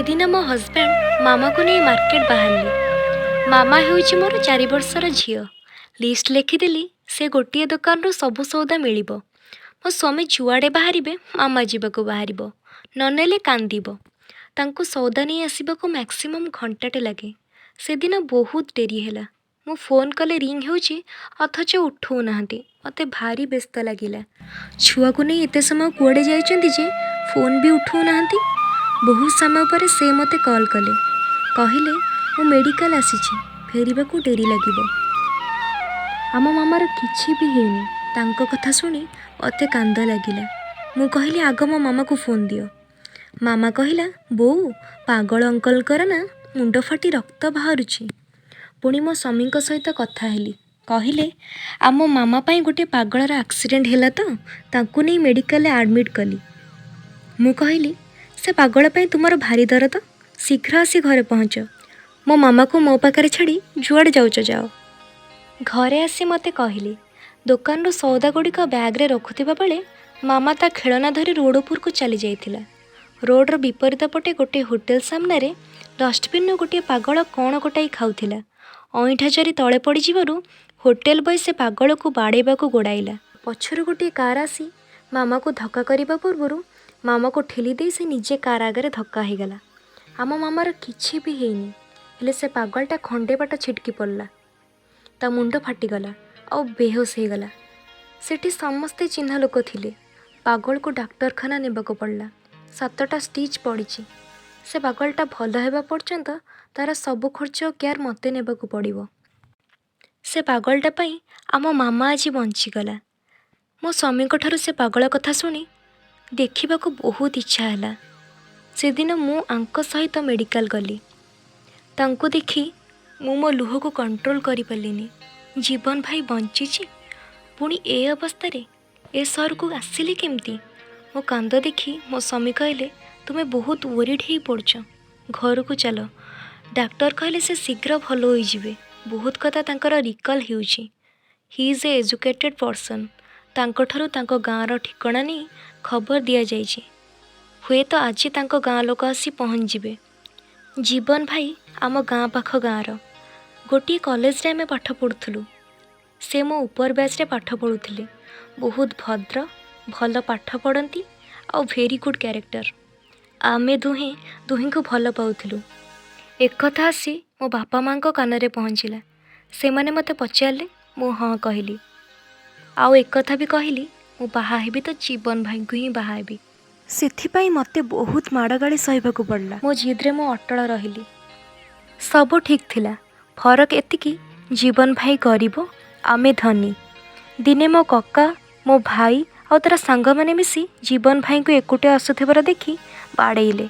ସେଦିନ ମୋ ହଜବେଣ୍ଡ ମାମାକୁ ନେଇ ମାର୍କେଟ ବାହାରିଲେ। ମାମା ହେଉଛି ମୋର 4 ବର୍ଷର ଝିଅ। ଲିଷ୍ଟ ଲେଖିଦେଲି, ସେ ଗୋଟିଏ ଦୋକାନରୁ ସବୁ ସଉଦା ମିଳିବ। ମୋ ସ୍ୱାମୀ ଯୁଆଡ଼େ ବାହାରିବେ, ମାମା ଯିବାକୁ ବାହାରିବ। ନ ନେଲେ କାନ୍ଦିବ। ତାଙ୍କୁ ସଉଦା ନେଇ ଆସିବାକୁ ମ୍ୟାକ୍ସିମମ୍ ଘଣ୍ଟାଟେ ଲାଗେ। ସେଦିନ ବହୁତ ଡେରି ହେଲା। ମୁଁ ଫୋନ୍ କଲେ ରିଙ୍ଗ ହେଉଛି, ଅଥଚ ଉଠଉନାହାନ୍ତି। ମୋତେ ଭାରି ବ୍ୟସ୍ତ ଲାଗିଲା। ଛୁଆକୁ ନେଇ ଏତେ ସମୟ କୁଆଡ଼େ ଯାଇଛନ୍ତି ଯେ ଫୋନ୍ ବି ଉଠଉନାହାନ୍ତି? ବହୁତ ସମୟ ପରେ ସେ ମୋତେ କଲ୍ କଲେ। କହିଲେ, ମୁଁ ମେଡ଼ିକାଲ ଆସିଛି, ଫେରିବାକୁ ଡେରି ଲାଗିବ। ଆମ ମାମାର କିଛି ବି ହେଇନି। ତାଙ୍କ କଥା ଶୁଣି ମୋତେ କାନ୍ଦ ଲାଗିଲା। ମୁଁ କହିଲି, ଆଗ ମୋ ମାମାକୁ ଫୋନ୍ ଦିଅ। ମାମା କହିଲା, ବୋଉ, ପାଗଳ ଅଙ୍କଲଙ୍କର ନା ମୁଣ୍ଡ ଫାଟି ରକ୍ତ ବାହାରୁଛି। ପୁଣି ମୋ ସ୍ୱାମୀଙ୍କ ସହିତ କଥା ହେଲି। କହିଲେ, ଆମ ମାମା ପାଇଁ ଗୋଟିଏ ପାଗଳର ଆକ୍ସିଡେଣ୍ଟ ହେଲା ତ ତାଙ୍କୁ ନେଇ ମେଡ଼ିକାଲରେ ଆଡ଼ମିଟ୍ କଲି। ମୁଁ କହିଲି, ସେ ପାଗଳ ପାଇଁ ତୁମର ଭାରି ଦରଦ। ଶୀଘ୍ର ଆସି ଘରେ ପହଞ୍ଚ। ମୋ ମାମାକୁ ମୋ ପାଖରେ ଛାଡ଼ି ଯୁଆଡ଼େ ଯାଉଛ ଯାଅ। ଘରେ ଆସି ମୋତେ କହିଲେ, ଦୋକାନରୁ ସଉଦା ଗୁଡ଼ିକ ବ୍ୟାଗରେ ରଖୁଥିବା ବେଳେ ମାମା ତା ଖେଳନା ଧରି ରୋଡ଼ ଉପରକୁ ଚାଲି ଯାଇଥିଲା। ରୋଡ଼ର ବିପରୀତ ପଟେ ଗୋଟିଏ ହୋଟେଲ ସାମ୍ନାରେ ଡଷ୍ଟବିନ୍ରୁ ଗୋଟିଏ ପାଗଳ କ'ଣ ଗୋଟାଏ ଖାଉଥିଲା। ଅଇଁଠା ଜରି ତଳେ ପଡ଼ିଯିବାରୁ ହୋଟେଲ ବୟ ସେ ପାଗଳକୁ ବାଡ଼େଇବାକୁ ଗୋଡ଼ାଇଲା। ପଛରୁ ଗୋଟିଏ କାର୍ ଆସି ମାମାକୁ ଧକ୍କା କରିବା ପୂର୍ବରୁ ମାମାକୁ ଠେଲି ଦେଇ ସେ ନିଜେ କାର୍ ଆଗରେ ଧକ୍କା ହେଇଗଲା। ଆମ ମାମାର କିଛି ବି ହେଇନି, ହେଲେ ସେ ପାଗଳଟା ଖଣ୍ଡେ ବାଟ ଛିଟକି ପଡ଼ିଲା। ତା ମୁଣ୍ଡ ଫାଟିଗଲା ଆଉ ବେହୋସ ହେଇଗଲା। ସେଠି ସମସ୍ତେ ଚିହ୍ନା ଲୋକ ଥିଲେ। ପାଗଳକୁ ଡାକ୍ତରଖାନା ନେବାକୁ ପଡ଼ିଲା। ସାତଟା ଷ୍ଟିଚ୍ ପଡ଼ିଛି। ସେ ପାଗଳଟା ଭଲ ହେବା ପର୍ଯ୍ୟନ୍ତ ତା'ର ସବୁ ଖର୍ଚ୍ଚ ଓ କେୟାର ମୋତେ ନେବାକୁ ପଡ଼ିବ। ସେ ପାଗଳଟା ପାଇଁ ଆମ ମାମା ଆଜି ବଞ୍ଚିଗଲା। ମୋ ସ୍ୱାମୀଙ୍କ ଠାରୁ ସେ ପାଗଳ କଥା ଶୁଣି ଦେଖିବାକୁ ବହୁତ ଇଚ୍ଛା ହେଲା। ସେଦିନ ମୁଁ ଆଙ୍କ ସହିତ ମେଡ଼ିକାଲ ଗଲି। ତାଙ୍କୁ ଦେଖି ମୁଁ ମୋ ଲୁହକୁ କଣ୍ଟ୍ରୋଲ କରିପାରିଲିନି। ଜୀବନ ଭାଇ ବଞ୍ଚିଛି, ପୁଣି ଏ ଅବସ୍ଥାରେ ଏ ସହରକୁ ଆସିଲେ କେମିତି? ମୋ କାନ୍ଦ ଦେଖି ମୋ ସ୍ୱାମୀ କହିଲେ, ତୁମେ ବହୁତ ୱରିଡ୍ ହେଇ ପଡ଼ୁଛ, ଘରକୁ ଚାଲ। ଡାକ୍ତର କହିଲେ ସେ ଶୀଘ୍ର ଭଲ ହୋଇଯିବେ। ବହୁତ କଥା ତାଙ୍କର ରିକଲ୍ ହେଉଛି। He is a educated person. ତାଙ୍କଠାରୁ ତାଙ୍କ ଗାଁର ଠିକଣା ନେଇ ଖବର ଦିଆଯାଇଛି। ହୁଏତ ଆଜି ତାଙ୍କ ଗାଁ ଲୋକ ଆସି ପହଞ୍ଚିଯିବେ। ଜୀବନ ଭାଇ ଆମ ଗାଁ ପାଖ ଗାଁର। ଗୋଟିଏ କଲେଜରେ ଆମେ ପାଠ ପଢ଼ୁଥିଲୁ। ସେ ମୋ ଉପର ବ୍ୟାଚ୍ରେ ପାଠ ପଢ଼ୁଥିଲେ। ବହୁତ ଭଦ୍ର, ଭଲ ପାଠ ପଢ଼ନ୍ତି ଆଉ ଭେରି ଗୁଡ଼୍ କ୍ୟାରେକ୍ଟର। ଆମେ ଦୁହେଁ ଦୁହିଁଙ୍କୁ ଭଲ ପାଉଥିଲୁ। ଏକଥା ଆସି ମୋ ବାପା ମାଆଙ୍କ କାନରେ ପହଞ୍ଚିଲା। ସେମାନେ ମୋତେ ପଚାରିଲେ, ମୁଁ ହଁ କହିଲି। ଆଉ ଏକଥା ବି କହିଲି, ମୁଁ ବାହା ହେବି ତ ଜୀବନ ଭାଇଙ୍କୁ ହିଁ ବାହା ହେବି। ସେଥିପାଇଁ ମୋତେ ବହୁତ ମାଡ଼ ଗାଳି ସହିବାକୁ ପଡ଼ିଲା। ମୋ ଜିଦ୍ରେ ମୁଁ ଅଟଳ ରହିଲି। ସବୁ ଠିକ୍ ଥିଲା, ଫରକ ଏତିକି, ଜୀବନ ଭାଇ ଗରିବ, ଆମେ ଧନୀ। ଦିନେ ମୋ କକା, ମୋ ଭାଇ ଆଉ ତା'ର ସାଙ୍ଗମାନେ ମିଶି ଜୀବନ ଭାଇଙ୍କୁ ଏକୁଟିଆ ଆସୁଥିବାର ଦେଖି ବାଡ଼େଇଲେ।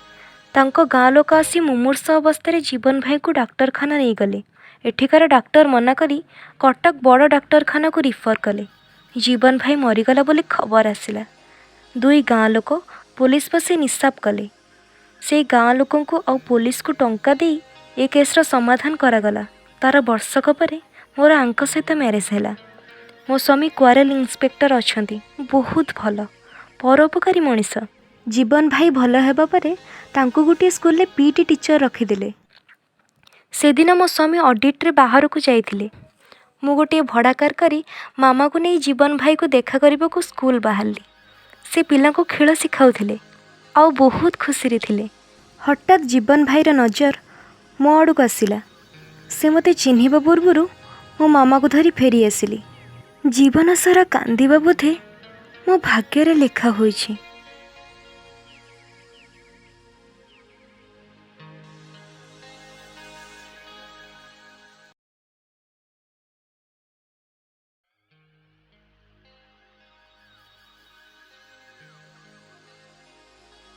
ତାଙ୍କ ଗାଁ ଲୋକ ଆସି ମୁମୂର୍ଷ ଅବସ୍ଥାରେ ଜୀବନ ଭାଇଙ୍କୁ ଡାକ୍ତରଖାନା ନେଇଗଲେ। ଏଠିକାର ଡାକ୍ତର ମନା କରି କଟକ ବଡ଼ ଡାକ୍ତରଖାନାକୁ ରିଫର କଲେ। ଜୀବନ ଭାଇ ମରିଗଲା ବୋଲି ଖବର ଆସିଲା। ଦୁଇ ଗାଁ ଲୋକ, ପୋଲିସ ବସି ନିଶାପ କଲେ। ସେଇ ଗାଁ ଲୋକଙ୍କୁ ଆଉ ପୋଲିସକୁ ଟଙ୍କା ଦେଇ ଏ କେସ୍ର ସମାଧାନ କରାଗଲା। ତା'ର ବର୍ଷକ ପରେ ମୋର ଆଙ୍କ ସହିତ ମ୍ୟାରେଜ୍ ହେଲା। ମୋ ସ୍ୱାମୀ କ୍ୱାରେଲ ଇନ୍ସପେକ୍ଟର ଅଛନ୍ତି। ବହୁତ ଭଲ, ପରୋପକାରୀ ମଣିଷ। ଜୀବନ ଭାଇ ଭଲ ହେବା ପରେ ତାଙ୍କୁ ଗୋଟିଏ ସ୍କୁଲରେ ପିଟି ଟିଚର ରଖିଦେଲେ। ସେଦିନ ମୋ ସ୍ୱାମୀ ଅଡ଼ିଟ୍ରେ ବାହାରକୁ ଯାଇଥିଲେ। ମୁଁ ଗୋଟିଏ ଭଡ଼ା କାର୍ କରି ମାମାକୁ ନେଇ ଜୀବନ ଭାଇକୁ ଦେଖା କରିବାକୁ ସ୍କୁଲ ବାହାରିଲି। ସେ ପିଲାଙ୍କୁ ଖେଳ ଶିଖାଉଥିଲେ ଆଉ ବହୁତ ଖୁସିରେ ଥିଲେ। ହଠାତ୍ ଜୀବନ ଭାଇର ନଜର ମୋ ଆଡ଼କୁ ଆସିଲା। ସେ ମୋତେ ଚିହ୍ନିବା ପୂର୍ବରୁ ମୁଁ ମାମାକୁ ଧରି ଫେରି ଆସିଲି। ଜୀବନ ସାରା କାନ୍ଦିବା ବୋଧେ ମୋ ଭାଗ୍ୟରେ ଲେଖା ହୋଇଛି।